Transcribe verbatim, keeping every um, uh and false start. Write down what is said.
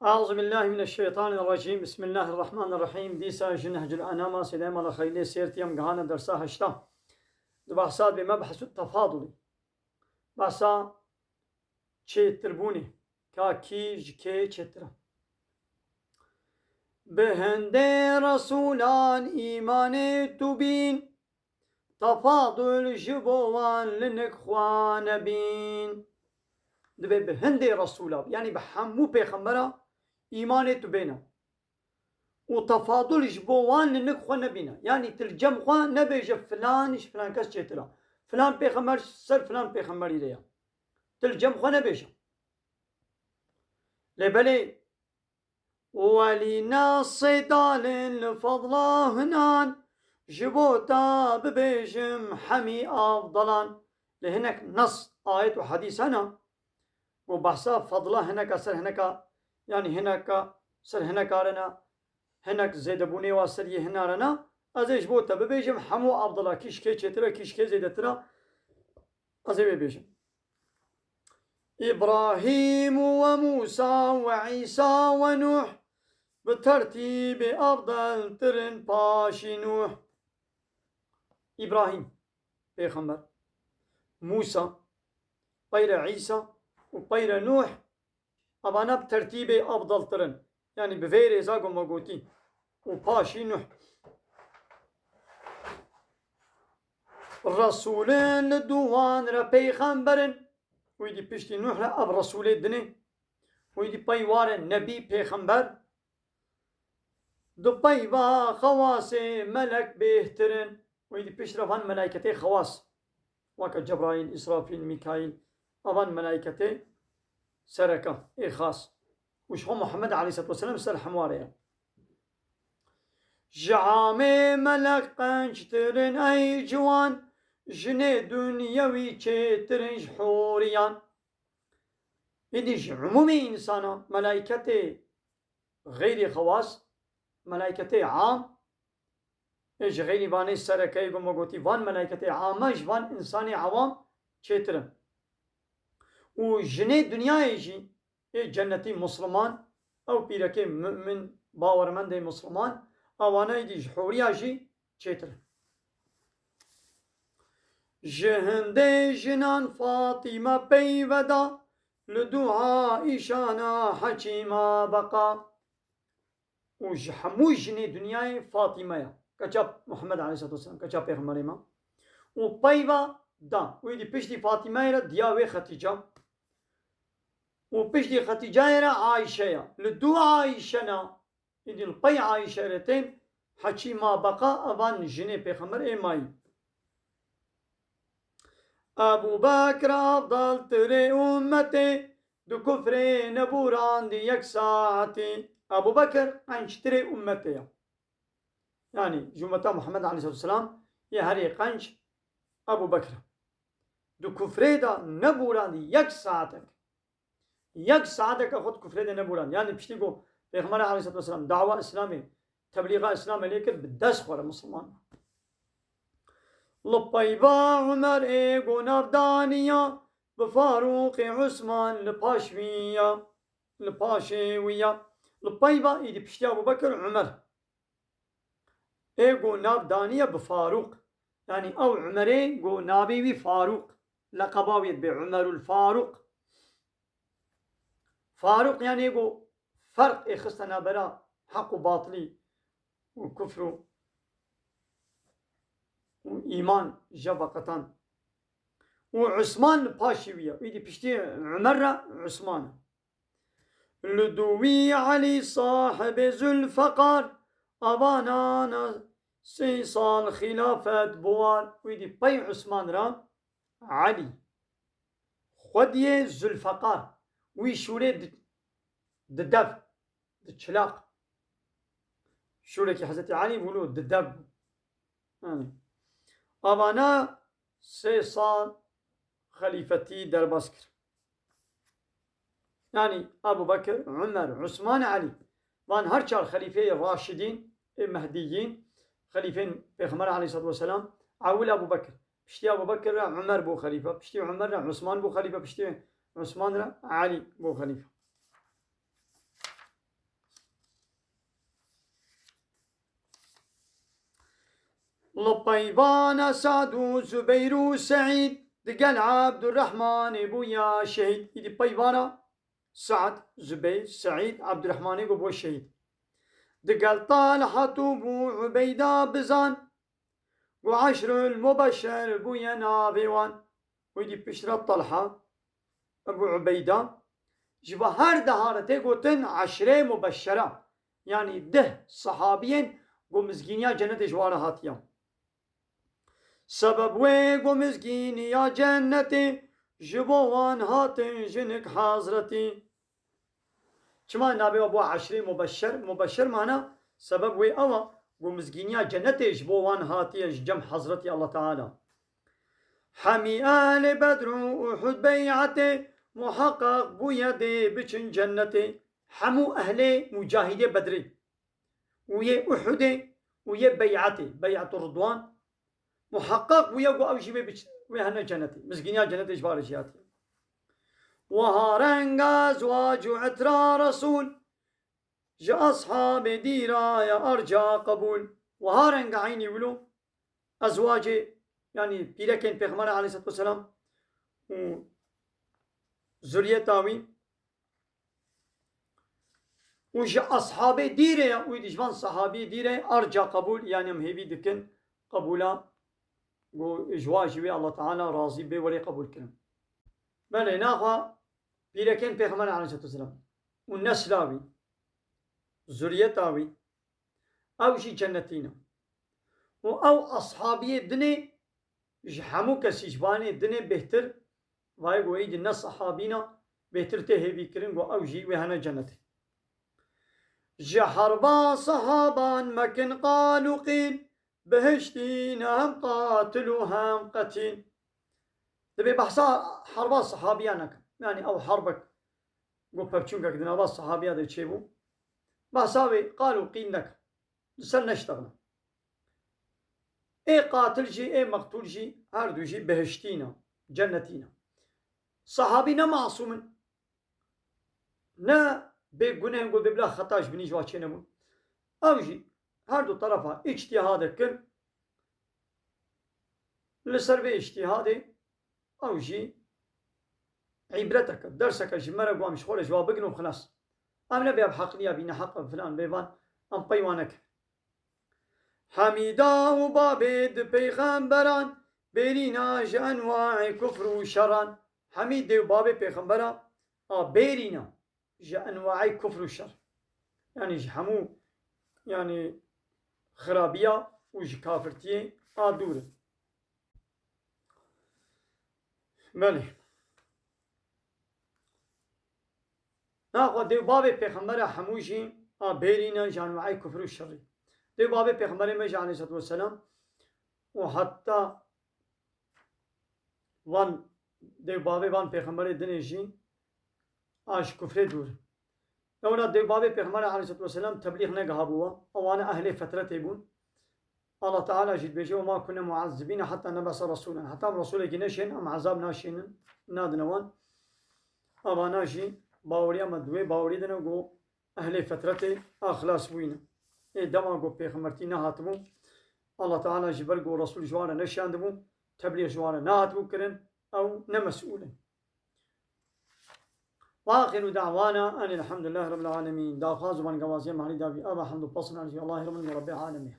Euzu billahi mineşşeytanirracim. Bismillahirrahmanirrahim. Dîsa ji Nehcul Enama Seydê Mala Xeylê Sêrtî em gihane dersa heşta. Di behsa dibê me behsû tefadulî. Behsa çêtirbûnê. Ka kî ji kê çêtir e. Bi hindê resûlan îmanê tu bîn. Tefadul ji bo wan li nik xwe nebîn. Dibê bi hindê resûla, yanî bi hemû pêxembera îmanê tu bêne. Û tefadul ji bo wan li nik xwe nebîne. Yanî tu li cem xwe nebêje filan ji filan kes çêtir e. Filan pêxember ser filan pêxemberî re ye. Tu li cem xwe nebêje. Lê belê, Welî nasê dalên li fadla hinan, ji bo ta bibêjim hemî avdalan. Li hinek nas, ayet û hedîs hene, ku behsa fadla hineka ser hineka, yanî hineka ser hineka re ne, hinek zêdebûnê wa ser yê hina re ne, ez ê ji bo te bibêjim hemû avdala kî ji kê çêtir e, kî ji kê zêdetir e, ez ê wê bêjim. Îbrahîm û we Mûsa we Îsa we Nûh bi tertîbê afdaltir in paşî Nûh. Îbrahîm pêxember, Mûsa, peyre Îsa û peyre Nûh, evana bi tertîbê afdaltir in. Yanî bi vê rêza ku me gotî. Û paşî Nûh. Resûlin li dû wan re pêxember in. Wî dî piştî Nûh re ev resûlê dinê. Wî dî pey wa re nebî, pêxember. Di pey va xewasê melek bêhtir in. Wî dî pişt re van melayketê xewas. Weke Cebraîl, Îsrafîl, Mîkaîl. Evan melayketê sereke ê xas. Û ji xwe Muhammed aleyhisselatu vesselam ser hemwa re ye. Ji amê melek qenctir in ey ciwan, jinê dunyewî çêtir in ji hûriyan. Îdî ji umûmê însana, melayketê xeyrê xewas, melayketê am, ê ji xeyrî vanê sereke yê ku me gotî, van melayketê ame ji van însanê ewam çêtir in. Û jinê dinyayê jî, ê cennetî musliman, ew pîrekê mu'min, bawermendê musliman, ewana êdî ji hûriya jî çêtir in. Ji hindê jinan Fatîme peyve da, li dû Aîşana Hekîma beqa. Û ji hemû jinê dinyayê Fatîme ye. Keça Muhammed aleyhisselatu vesselam, keça pêxemberê me. Û peyva da. Û êdî piştî Fatîmeyê re diya wê Xetîca. Û piştî Xetîcayê re Ayşe ye. Li dû Ayşe ne. Êdî li pey Ayşe re tên Hekîma beqa, evan jinê pêxember ê mayî. Ebû Bekr afdaltirê ummetê, di kufrê nebûrandî yek saetî. Ebû Bekir qenctirê ummetê ye. Yanî ji ummeta Muhammed aleyhisselatu vesselam yê herê qenc Ebû Bekir e. Di kufrê de nebûrandî yek saetek. Yek saeteke xwe di kufrê de nebûrand. Yanî piştî ku Pêxember aleyhisselatu vesselam dawa Îslamê, teblîxa Îslamê lê kir, bi dest xwe re Misliman bû. Li peyva Umer ê ku navdaniya, bi Farûqê Usman li paş wî ya, li paşê wî ya. Li peyva êdî piştî Ebû Bekir Umer. Ê ku nav daniye bi Farûq. Yanî ew Umerê ku navê wî Farûq. Leqeba wî dibê Umerul Farûq. Farûq yanî ê ku ferq ê xiste navbera heq û batilî û kufr û, û îman ji veqetan. Û Usman li paşî wî ye. Wî dî piştî Umer re Usman e. Li dû wî Elî sahibê Zulfeqar, avanan sê sal xîlafet biwar. Wî dî pey Usman re Elî, xwediyê Zulfeqar, wî şûrê di, di dev, di çilaq. Şûrekî Hezretî Elî bû, di dev bû. Yanî, avana sê sal xelîfetî derbas kir. Yanî Ebû Bekir, Umer, Usman, Elî. Van her çar xelîfeyê raşidîn, ê mehdiyîn, xelîfên Pêxember aleyhisselatu vesselam, ewil Ebû Bekir. Piştî Ebû Bekir re Umer bû xelîfe, piştî Umer re Usman bû xelîfe, piştî Usman re Elî bû xelîfe. Li peyvana Sa'd û Zubeyr û Seîd digel Ebdurrehmanê bûya şehîd. Îdî peyvana Sa'd, Zubeyr, Seîd, Ebdurrehmanê ku bû şehîd. Digel Talhat û Bû Ubeyda bizan, ku eşrul mubeşşer bûye navê wan. Wî dî piştre Talha, Ebu Ubeyda, ji bo her dehara tê gotin eşrê mubeşşera. Yanî deh sahabiyên ku mizgîniya cenetê ji wan re hatiye. Sebeb wê ku mizgîniya cenetê ji bo wan hatin jinik hezretî. Çima navê wan bû eşrê mubeşşer? Mubeşşer mana sebeb wê ew e ku mizgîniya cenetê ji bo wan hatiye ji cem hezretî Allah Teala. Hemî ehlê Bedr û Uhud bey'etê muheqeq bûye dê biçin cenetê. Hemû ehlê mucahidê Bedrê û yê Uhudê û yê bey'etê, Bey'etu Ridwan, muheqeq bûye ku ew jî wê biç-, wê hene cenetê. Mizgîniya cenetê ji wan re jî hatiye. Wiha renga ezwac û itra Resul ji eshabê dîra ye arca qebûl. Wiha renga eynî wilo ezwacê, yanî pîrekên Pêxemberê aleyhisselatu vesselam û zuriyeta wî û ji eshabê dîrê ye, wî dî ji van sahabî dîrê arca qebûl, yanî em hêvî dikin qebûla ku ji wa jî wê Allah Teala razî bê, werê qebûl kirin. Belê, naxwe pîrekên Pêxemberê aleyhisselatu vesselam û nesla wî, zuriyeta wî, ew jî cennetî ne. Û ew eshabiyê dinê ji hemû kesî ji vanê dinê bêhtir, vayê ku êdî ne sehabî ne, bêhtir tê hêvî kirin ku ew jî wê hene cenetê. Ji herba sehaban mekin qal û qîl, bihiştî ne hem qatil û hem qetîl. Dibê behsa herba sehabiya nekin. Yanî ew herbek ku pevçûnkek di nava sehabiya de çêbû. Behsa wê qal û qîl nekin. Li ser neştexne. Ê qatil jî, ê meqtûl jî, her du jî bihiştî ne, cennetî ne. Sehabî ne masûm in. Ne bêguneh in ku bê bila xeta ji binî ji wa çênebûn. Ew jî her du terefa îctîhadek kir. Li ser vê îctîhadê ew jî îbreteke, derseke ji me re ku em ji xwe re ji wa bigrin û xilas. Em nebê ev heqliya bî, neheq e filan bê van, em pey wan nekin. Hemîda û babê di peyxemberan, bêrîna ji enwaê kufr û şeran. Hemî dê û babê pêxembera a bêrîna ji enwaê kufr û şer. Yanî ji hemû, yanî xirabiya û ji kafirtiyê a dûr in. Belê. Naxwe dê û bavê pêxembera hemû jî a bêrî ne ji enwaê kufr û şerî. Dê û bavê pêxemberê me jî aleyhisselatu vesselam û heta van dê û bavê van pêxemberê dinê jî a ji kufrê dûr. Lewra dê û bavê pêxemberê aleyhisselatu vesselam teblîx negihabû we. Ew ane ehlê fetretê bûn. Allah Teala jî dibêje, "Ve ma kunne muazzibîne hatta nebese resûlen." Heta em resûlekî neşên, em ezab naşênin, nadine wan. Evana jî baweriya me di wê bawerî de ne ku ehlê fetretê a xilas bûyî ne. Ê dema ku pêxembertî nehatibû, Allah Teala ji ber ku resûl ji wan re neşiyandibû, teblîx ji wan re nehatibû kirin, ew ne mesûl in. Ve axiru da'wana enil hamdülillahi rabbil alemin. Daxwaz û bangewaziyê malî davî ava hamd û pesn an jî Allahê Rabbî Rabbê alemê.